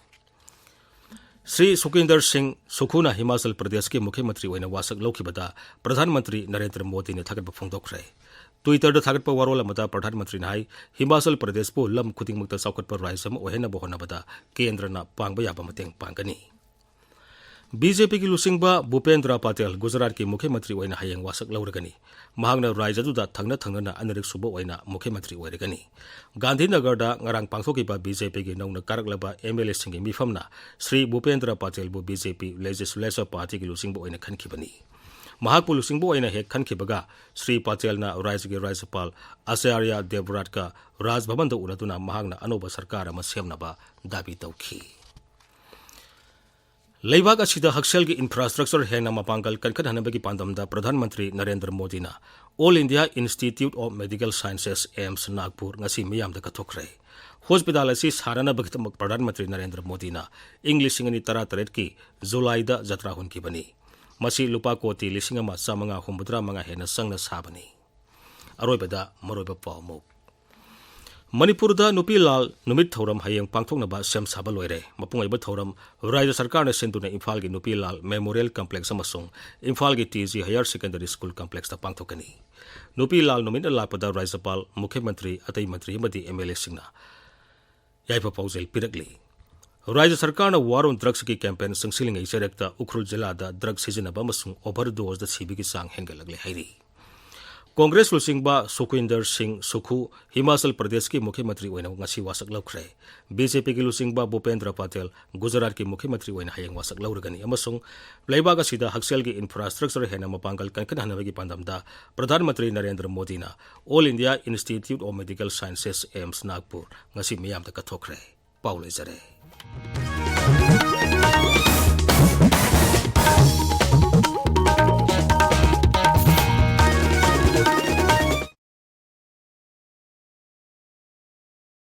ꯁ꯭ꯔꯤ ꯁꯨꯈꯤꯟꯗꯔ ꯁꯤꯡ ꯁꯨꯈꯨꯅ ꯍꯤꯃꯥꯆꯜ ꯄ꯭ꯔꯗꯦꯁꯀꯤ ꯃꯨꯈ꯭ꯌ ꯃꯟꯇ꯭ꯔꯤ ꯑꯣꯏꯅ ꯋꯥꯁꯛ ꯂꯧꯈꯤꯕꯗ ꯄ꯭ꯔꯙꯥꯟ ꯃꯟꯇ꯭ꯔꯤ ꯅꯔꯦꯟꯗ꯭ꯔ ꯃꯣꯗꯤꯅ ꯊꯥꯒꯠꯄ ꯐꯣꯡꯗꯣꯛꯈ꯭ꯔꯦ꯫ ꯇ꯭ꯋꯤꯇꯔꯗ ꯊꯥꯒꯠꯄ ꯋꯥꯔꯣꯜ ꯑꯃꯗ ꯄ꯭ꯔꯙꯥꯟ ꯃꯟꯇ꯭ꯔꯤꯅ ꯍꯥꯏ, ꯍꯤꯃꯥꯆꯜ ꯄ꯭ꯔꯗꯦꯁꯄꯨ ꯂꯝ ꯈꯨꯗꯤꯡꯃꯛꯇ ꯆꯥꯎꯈꯠꯄ ꯔꯥꯖ꯭ꯌ ꯑꯃ ꯑꯣꯏꯍꯟꯅꯕ ꯍꯣꯠꯅꯕꯗ ꯀꯦꯟꯗ꯭ꯔꯅ ꯄꯥꯡꯕ ꯌꯥꯕ ꯃꯇꯦꯡ ꯄꯥꯡꯒꯅꯤ꯫ ꯕꯤ ꯖꯦ ꯄꯤꯒꯤ ꯂꯨꯆꯤꯡꯕ ꯚꯨꯄꯦꯟꯗ꯭ꯔ ꯄꯇꯦꯜ ꯒꯨꯖꯔꯥꯠꯀꯤ ꯃꯨꯈ꯭ꯌ ꯃꯟꯇ꯭ꯔꯤ ꯑꯣꯏꯅ ꯍꯌꯦꯡ ꯋꯥꯁꯛ ꯂꯧꯔꯒꯅꯤ꯫ ꯃꯍꯥꯛꯅ ꯔꯥꯖ꯭ꯌ ꯑꯗꯨꯗ ꯊꯪꯅ ꯊꯪꯅꯅ ꯑꯅꯤꯔꯛ ꯁꯨꯕ ꯑꯣꯏꯅ ꯃꯨꯈ꯭ꯌ ꯃꯟꯇ꯭ꯔꯤ ꯑꯣꯏꯔꯒꯅꯤ꯫ ꯒꯥꯟꯙꯤꯅꯒꯔꯗ ꯉꯔꯥꯡ ꯄꯥꯡꯊꯣꯛꯈꯤꯕ ꯕꯤ ꯖꯦ ꯄꯤꯒꯤ ꯅꯧꯅ ꯀꯥꯔꯛꯂꯕ ꯑꯦꯝ ꯑꯦꯜ ꯑꯦꯁꯤꯡꯒꯤ ꯃꯤꯐꯝꯅ ꯁ꯭ꯔꯤ ꯚꯨꯄꯦꯟꯗ꯭ꯔ ꯄꯇꯦꯜꯕꯨ ꯕꯤ ꯖꯦ ꯄꯤ ꯂꯦꯖꯤꯁꯂꯦꯆꯔ ꯄꯥꯔꯇꯤꯒꯤ ꯂꯨꯆꯤꯡꯕ ꯑꯣꯏꯅ ꯈꯟꯈꯤꯕꯅꯤ꯫ ꯃꯍꯥꯛꯄꯨ ꯂꯨꯆꯤꯡꯕ ꯑꯣꯏꯅ ꯍꯦꯛ ꯈꯟꯈꯤꯕꯒ ꯁ꯭ꯔꯤ ꯄꯇꯦꯜꯅ ꯔꯥꯖ꯭ꯌꯒꯤ ꯔꯥꯖ꯭ꯌꯄꯥꯜ ꯑꯆꯥꯔꯌ ꯗꯦꯕꯔꯥꯠꯀ ꯔꯥꯖ ꯚꯕꯟꯗ ꯎꯅꯗꯨꯅ ꯃꯍꯥꯛꯅ ꯑꯅꯧꯕ ꯁꯔꯀꯥꯔ ꯑꯃ ꯁꯦꯝꯅꯕ ꯗꯥꯕꯤ ꯇꯧꯈꯤ꯫ ꯂꯩꯕꯥꯛ ꯑꯁꯤꯗ ꯍꯛꯁꯦꯜꯒꯤ ꯏꯟꯐ꯭ꯔꯥꯁ꯭ꯇ꯭ꯔꯛꯆꯔ ꯍꯦꯟꯅ ꯃꯄꯥꯡꯒꯜ ꯀꯟꯈꯠꯍꯟꯅꯕꯒꯤ ꯄꯥꯟꯗꯝꯗ ꯄ꯭ꯔꯙꯥꯟ ꯃꯟꯇ꯭ꯔꯤ ꯅꯔꯦꯟꯗ꯭ꯔ ꯃꯣꯗꯤꯅ All India Institute of Medical Sciences, AIMS, Nagpur ꯉꯁꯤ ꯃꯤꯌꯥꯝꯗ ꯀꯠꯊꯣꯛꯈ꯭ꯔꯦ꯫ ꯍꯣꯁꯄꯤꯇꯥꯜ ꯑꯁꯤ ꯁꯥꯅꯅꯕꯒꯤꯗꯃꯛ ꯄ꯭ꯔꯙꯥꯟ ꯃꯟꯇ꯭ꯔꯤ ꯅꯔꯦꯟꯗ꯭ꯔ ꯃꯣꯗꯤꯅ ꯏꯪ ꯂꯤꯁꯤꯡ ꯑꯅꯤ ꯇꯔꯥꯇꯔꯦꯠꯀꯤ ꯖꯨꯂꯥꯏꯗ ꯖꯇ꯭ꯔꯥ ꯍꯨꯟꯈꯤꯕꯅꯤ꯫ ꯃꯁꯤ ꯂꯨꯄꯥ ꯀꯣꯇꯤ ꯂꯤꯁꯤꯡ ꯑꯃ ꯆꯥꯃꯉꯥ ꯍꯨꯝꯐꯨꯇꯔꯥ ꯃꯉꯥ ꯍꯦꯟꯅ ꯆꯪꯅ ꯁꯥꯕꯅꯤ꯫ ꯑꯔꯣꯏꯕꯗ ꯃꯔꯨꯑꯣꯏꯕ ꯄꯥꯎ ꯑꯃꯨꯛ꯫ ꯃꯅꯤꯄꯨꯔꯗ ꯅꯨꯄꯤ ꯂꯥꯜ ꯅꯨꯃꯤꯠ ꯊꯧꯔꯝ ꯍꯌꯦꯡ ꯄꯥꯡꯊꯣꯛꯅꯕ ꯁꯦꯝ ꯁꯥꯕ ꯂꯣꯏꯔꯦ꯫ ꯃꯄꯨꯡ ꯑꯣꯏꯕ ꯊꯧꯔꯝ ꯔꯥꯖ꯭ꯌ ꯁꯔꯀꯥꯔꯅ ꯁꯤꯟꯗꯨꯅ ꯏꯝꯐꯥꯜꯒꯤ ꯅꯨꯄꯤ ꯂꯥꯜ ꯃꯦꯃꯣꯔꯤꯌꯦꯜ ꯀꯝꯄ꯭ꯂꯦꯛꯁ ꯑꯃꯁꯨꯡ ꯏꯝꯐꯥꯜꯒꯤ T G higher secondary school ꯀꯝꯄ꯭ꯂꯦꯛꯁꯇ ꯄꯥꯡꯊꯣꯛꯀꯅꯤ꯫ ꯅꯨꯄꯤ ꯂꯥꯜ ꯅꯨꯃꯤꯠꯅ ꯂꯥꯛꯄꯗ ꯔꯥꯖ꯭ꯌꯄꯥꯜ, ꯃꯨꯈ꯭ꯌ ꯃꯟꯇ꯭ꯔꯤ, ꯑꯇꯩ ꯃꯟꯇ꯭ꯔꯤ ꯑꯃꯗꯤ ꯑꯦꯝ ꯑꯦꯜ ꯑꯦꯁꯤꯡꯅ ꯌꯥꯏꯐ ꯄꯥꯎꯖꯦꯜ ꯄꯤꯔꯛꯂꯤ꯫ ꯔꯥꯖ꯭ꯌ ꯁꯔꯀꯥꯔꯅ War on Drugsꯀꯤ ꯀꯦꯝꯄꯦꯟ ꯆꯪꯁꯤꯜꯂꯤꯉꯩ ꯆꯩꯔꯛꯇ ꯎꯈ꯭ꯔꯨꯜ ꯖꯤꯂꯥꯗ ꯗ꯭ꯔꯒ ꯁꯤꯖꯤꯟꯅꯕ ꯑꯃꯁꯨꯡ ꯑꯣꯚꯔꯗꯣꯁꯇ ꯁꯤꯕꯒꯤ ꯆꯥꯡ ꯍꯦꯟꯒꯠꯂꯛꯂꯦ ꯍꯥꯏꯔꯤ꯫ ꯀꯣꯡꯒ꯭ꯔꯦꯁ ꯂꯨꯆꯤꯡꯕ ꯁꯨꯈꯋꯤꯟꯗꯔ ꯁꯤꯡ ꯁꯨꯈꯨ ꯍꯤꯃꯥꯆꯜ ꯄ꯭ꯔꯗꯦꯁꯀꯤ ꯃꯨꯈ꯭ꯌ ꯃꯟꯇ꯭ꯔꯤ ꯑꯣꯏꯅ ꯉꯁꯤ ꯋꯥꯁꯛ ꯂꯧꯈ꯭ꯔꯦ꯫ ꯕꯤ ꯖꯦ ꯄꯤꯒꯤ ꯂꯨꯆꯤꯡꯕ ꯚꯨꯄꯦꯟꯗ꯭ꯔ ꯄꯇꯦꯜ ꯒꯨꯖꯔꯥꯠꯀꯤ ꯃꯨꯈ꯭ꯌ ꯃꯟꯇ꯭ꯔꯤ ꯑꯣꯏꯅ ꯍꯌꯦꯡ ꯋꯥꯁꯛ ꯂꯧꯔꯒꯅꯤ ꯑꯃꯁꯨꯡ ꯂꯩꯕꯥꯛ ꯑꯁꯤꯗ ꯍꯛꯁꯦꯜꯒꯤ infrastructure ꯍꯦꯟꯅ ꯃꯄꯥꯡꯒꯜ ꯀꯟꯈꯠꯍꯟꯅꯕꯒꯤ ꯄꯥꯟꯗꯝꯗ ꯄ꯭ꯔꯙꯥꯟ ꯃꯟꯇ꯭ꯔꯤ ꯅꯔꯦꯟꯗ꯭ꯔ ꯃꯣꯗꯤꯅ All India Institute of Medical Sciences, AIIMS, Nagpur ꯉꯁꯤ ꯃꯤꯌꯥꯝꯗ ꯀꯠꯊꯣꯛꯈ꯭ꯔꯦ꯫ ꯄꯥꯎ ꯂꯣꯏꯖꯔꯦ꯫